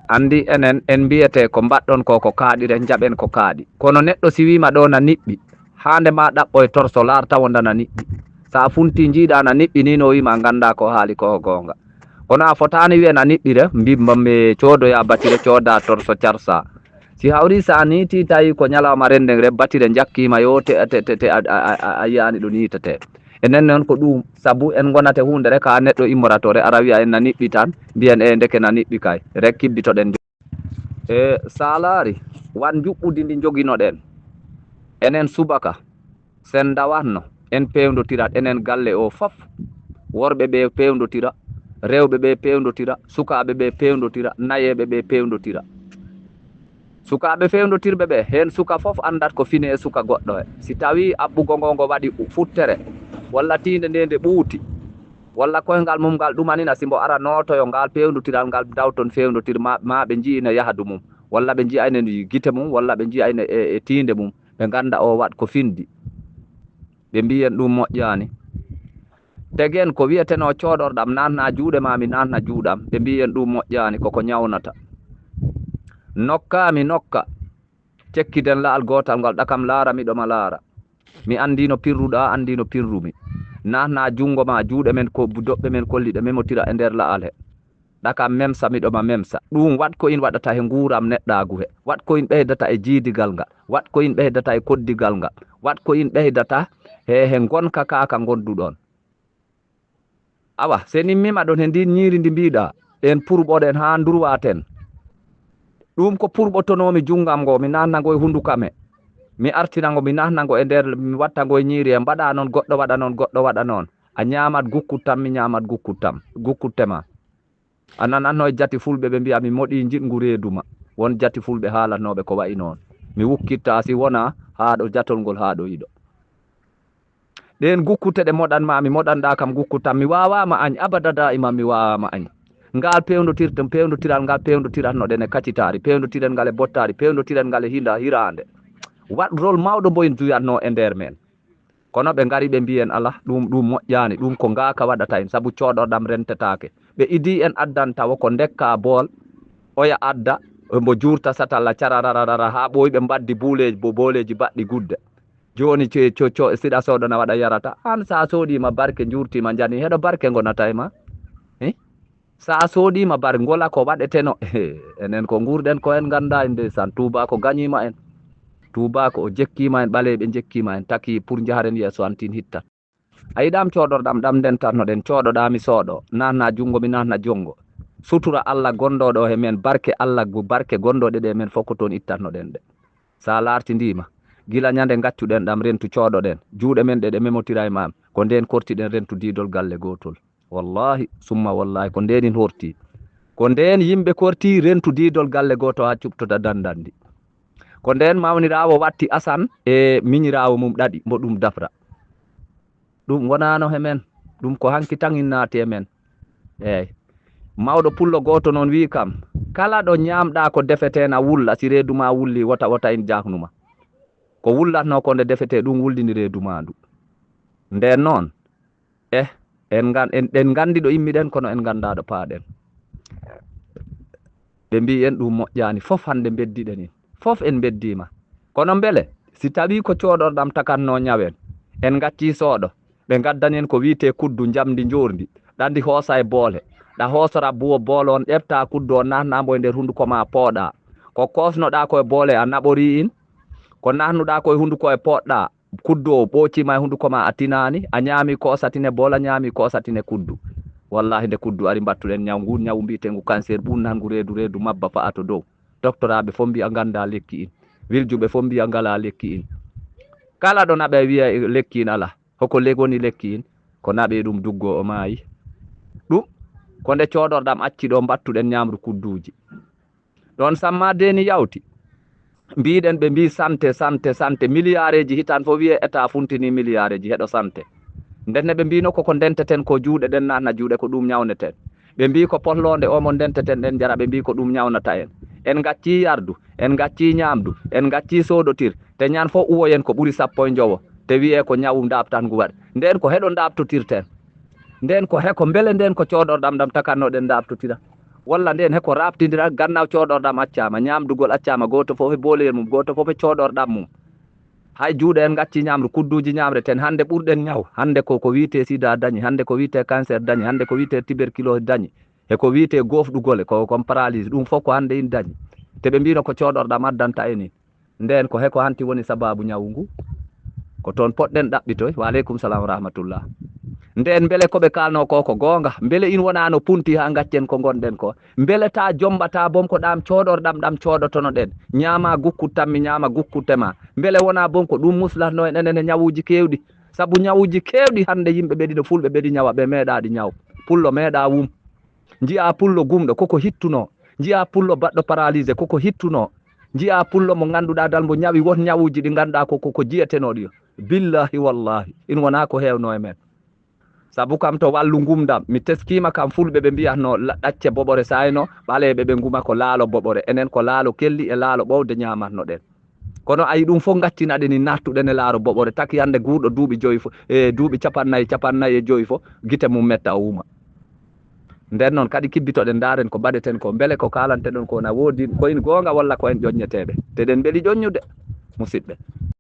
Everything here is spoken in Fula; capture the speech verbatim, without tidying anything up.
Anndi enen en mbiyetee ko mbaɗɗon ko ko kaaɗi, ren njaɓen ko kaaɗi. Kono neɗɗo si wiima ɗo na niɓɓi, haande ma ɗaɓɓoy torso laar tawo nda na niɓɓi. Sa funti njiiɗa na niɓɓi ni no wiima ngannda ko haali ko goonga. Kono a fotaani wi'en a niɓɓire, mbi-, mbi-, coodoya batire, cooda torso, carsa. Si hawri sa niiti tawi ko ñalawma rennden re batire njakkiima yo te, te, te, te a, a, a, a yiyaani ɗo niitetee. Enen noon ko ɗum sabu en ngonate huunde rek haa neɗɗo immoratoo rek ara wiya en na niɓɓi tan, mbiyen e ndeke na niɓɓi kay. Rek kibbitoɗen. E sa laari, wan njuɓɓudi ndi njoginoɗen. Enen subaka, sen ndawatno, en peewndotirat, enen galle o fof. Worɓe ɓe peewndotira, rewɓe ɓe peewndotira, sukaaɓe ɓe peewndotira, nayeeɓe ɓe peewndotira. Sukaaɓe feewndotirɓe ɓe, heen suka fof anndat ko fine e suka goɗɗo he. Si tawii aɓɓugo ngo ngo waɗi futtere, walla tiinde nde nde ɓuuti, walla koyngal mum ngal ɗumanina, si mbo ara nootoyo ngal peewndotiral ngal dawton feewndotir, ma, ma ɓe njiyine yahdu mum, walla ɓe njiyayne gite mum, walla ɓe njiyayne e, e tiinde mum, ɓe ngannda o waɗ ko findi. Ɓe mbiyen ɗum moƴƴaani. Tegen ko wiyetenoo cooɗorɗam, naatna juuɗe ma, mi naatna juuɗam. Ɓe mbiyen ɗum moƴƴaani, koko ñawnata. Nokka mi nokka. Cekkiden la'al gootal ngal, ɗakam laara, miɗo ma laara. Mi anndi no pirruɗaa, anndi no pirrumi. Naatna junngo ma, juuɗe men ko, doɓɓe men kolliɗe memotira e nder la'al he. Ɗakam memsa, miɗo ma memsa. Ɗum waɗ ko in waɗata he nguuram neɗɗaagu he. Waɗ ko in ɓeydata e jiidigal ngal. Waɗ ko in ɓeydata e koddigal ngal. Waɗ ko in ɓeydata he, he ngonka kaaka ngonduɗon. Awa, se nimmima ɗon he ndin ñiiri ndi mbiɗa, en purɓoɗen haa ndurwaten. Ɗum ko purɓotonoomi junngam ngo, mi naatna ngo e hundukam he. Mi artina ngo, mi naatna ngo e nder, mi watta ngo e ñiiri he, mbaɗa noon, goɗɗo waɗa noon, goɗɗo waɗa noon. A ñaamat gukkut tam, mi ñaamat gukkut tam, gukkutte ma. A nanatno e jati fulɓe ɓe mbiya, "Mi moɗi njiɗngu reedu ma." Won jati fulɓe haalatnooɓe ko wayi noon. Mi wukkitta si wona haa ɗo jatol ngol haa ɗo iɗo. Ɗeen gukkute ɗe moɗan ma, mi moɗanɗa kam gukkut tam, mi waawaa ma añ, abada daiman mi waawaa ma añ. Ngal peewndotirten, peewndotiral ngal peewndotiratno ɗen e kacitaari, peewndotiren ngal e bottaari, peewndotiren ngal e hinda hiraande. Waɗ rol mawɗo mbo en juyatno e nder men. Kono ɓe ngari ɓe mbiyen, "Alah, ɗum, ɗum moƴƴaani, ɗum ko ngaaka waɗata en, sabu cooɗorɗam rentetaake." Ɓe idii en addan tawo ko ndekka bool, oya adda, mbo juurta satalla carararara haa ɓooyi ɓe mbaddi buuleeji, bo booleeji baɗɗi gudde. Jooni ce-, co-, co-, siɗa soodo na waɗa yarata. Aan sa soodiima barke, njuurtiima, njani, heɗo barke ngonata e ma? Hi? Sa soodiima bar ngola ko waɗeteno. Enen ko nguurɗen ko en ngannda en ndeysaan. Tuuba ko gañiima en. Tuuba ko o jekkiima en, ɓaleeɓe njekkiima en. Taki pour njaharen yeeso antin hittat. A yiɗaam cooɗorɗam ɗam ndentatnoɗen, cooɗoɗaa mi sooɗo, naatna junngo mi naatna jonngo. Sutura Allah gondooɗo he men, barke Allah, gu-, barke gondooɗe ɗe men fof ko toon ittatnoɗen ɗe. Sa laartindiima, gila ñande ngaccuɗen ɗam rentu cooɗoɗen, juuɗe men ɗe ɗe memotira e maam, ko ndeen kortiɗen rentu diidol galle gootol. Wallahi, summa wallahi, ko ndeen in horti. Ko ndeen yimɓe korti rentu diidol galle gooto haa cuɓtota dandandi. Ko ndeen mawniraawo watti Asan e miñiraawo mum ɗaɗi, mbo ɗum dafra. Ɗum wonaano he men, ɗum ko hanki tan in naati e men. Eey. Mawɗo pullo gooto noon wi'i kam, "Kala ɗo ñaamɗaa ko defetee na wulla, si reedu ma wulli, wota, wota in jaaknuma." Ko wullatnoo ko nde defetee, ɗum wullini reedu ma ndu. Ndeen noon, eh, en ngan-, en, en nganndi ɗo immiɗen, kono en nganndaa ɗo paaɗen. Ɓe mbi'i en ɗum moƴƴaani, fof hannde mbeddiɗen in. Fof en mbeddiima. Kono mbele, si tawii ko cooɗorɗam takatnoo ñawen, en ngaccii sooɗo, ɓe ngaddani en ko wiyetee kuddu njamndi njoorndi, ɗa ndi hoosa e boole, ɗa hoosora buwo boole on, ɗefta kuddu on, naatna mbo e nder hunnduko ma pooɗa. Ko koosnoɗaa ko e boole a naɓorii in, ko naatnuɗaa ko e hunnduko e pooɗɗaa, kuddu o ɓoocima e hunnduko ma a tinaani, a ñaami ko o satine boole, a ñaami ko o satine kuddu. Wallahi nde kuddu ari mbattuɗen ñaw ngu, ñaw mbiyeteengu cancer, ɓunnangu reedu, reedu mabba fa'a to dow. Doktoraaɓe fof mbi'a nganndaa lekki in. Wiljuɓe fof mbi'a ngalaa lekki in. Kala ɗo naɓe wi'a lekki in alaa. Hoko le-, woni lekki in? Ko naɓe ɗum duggoo o maayi. Ɗum ko nde cooɗorɗam acci ɗo mbattuɗen ñaamru kudduuji. Ɗoon samma deeni yawti. Mbiiɗen ɓe mbii santé, santé, santé, miliyaareeji hitaan fof wiyee état funtini miliyaareeji heɗo santé. Ndenne ɓe mbiino koko ndenteten ko juuɗe ɗen naatna juuɗe ko ɗum ñawneten. Ɓe mbii ko potloonde o mo ndenteten ɗen njara, ɓe mbii ko ɗum ñawnata en. En ngaccii yardu, en ngaccii ñaamdu, en ngaccii soodotir, te ñaan fof uwoyen ko ɓuri sappo e njowo, te wiyee ko ñawu ndaaɓtan ngu waɗi. Ndeen ko heɗo ndaaɓtotirten. Ndeen ko he, ko mbele ndeen ko cooɗorɗam ɗam takannoɗen ndaaɓtotira? Walla ndeen heko raaɓtindiral gannaaw cooɗorɗam accaama, ñaamdugol accaama, gooto fof e booleyel mum, gooto fof e cooɗorɗam mum. Hay juuɗe en ngacci ñaamru, kudduuji ñaamre ten, hannde ɓurɗen ñaw, hannde ko, ko wiyetee sida dañi, hannde ko wiyetee cancer dañi, hannde ko wiyetee tuberculose dañi, e ko wiyetee goofɗugol e ko, kon paralysie, ɗum fof ko hannde in dañi. Te ɓe mbino ko cooɗorɗam addanta en in. Ndeen ko heko hanti woni sabaabu ñawu ngu? Ko toon poɗɗen ɗaɓɓitoy. Wa aleykum salam wa rahmatullah. Ndeen mbele ko ɓe kaalnoo ko, ko goonga? Mbele in wonaa no punti haa ngaccen ko ngonɗen ko? Mbele ta jombata bom ko ɗam cooɗorɗam ɗam cooɗotonoɗen? Ñaama gukkut tan mi ñaama gukkute ma. Mbele wonaa bom ko ɗum muslatnoo en enen e ñawuuji keewɗi? Sabu ñawuuji keewɗi hannde yimɓe ɓeɗi no fulɓe ɓeɗi ñawa, ɓe meeɗaaɗi ñaw. Pullo meeɗaa wum. Njiyaa pullo gumɗo, koko hittunoo. Njiyaa pullo baɗɗo paralysé, koko hittunoo. Njiyaa pullo mo ngannduɗaa dal mbo ñawi won ñawuuji ɗi ngannduɗaa ko, ko, ko jiyetenooɗi. Billahi wallahi, in wonaa ko heewnoo e men. Sabu kam to wallu ngumdam, mi teskiima kam fulɓe ɓe mbiyatnoo la-, ɗacce boɓore sayno, ɓaleeɓe ɓe nguma ko laalo boɓore. Enen ko laalo kelli e laalo ɓowde ñaamatnoɗen. Kono ayi ɗum fof ngaccinaɗen ni nattuɗen e laaro boɓore, taki hannde guurɗo duuɓi joyi fof, e duuɓi capannayyi, capannayyi e joyi fof, gite mum metta o wuma. Nden noon kadi kibbitoɗen, ndaaren ko mbaɗeten ko, mbele ko kaalanteɗon ko na woodi, ko en goonga walla ko en ƴoññeteeɓe? Te ɗen mbeli ƴoññude, musidɓe.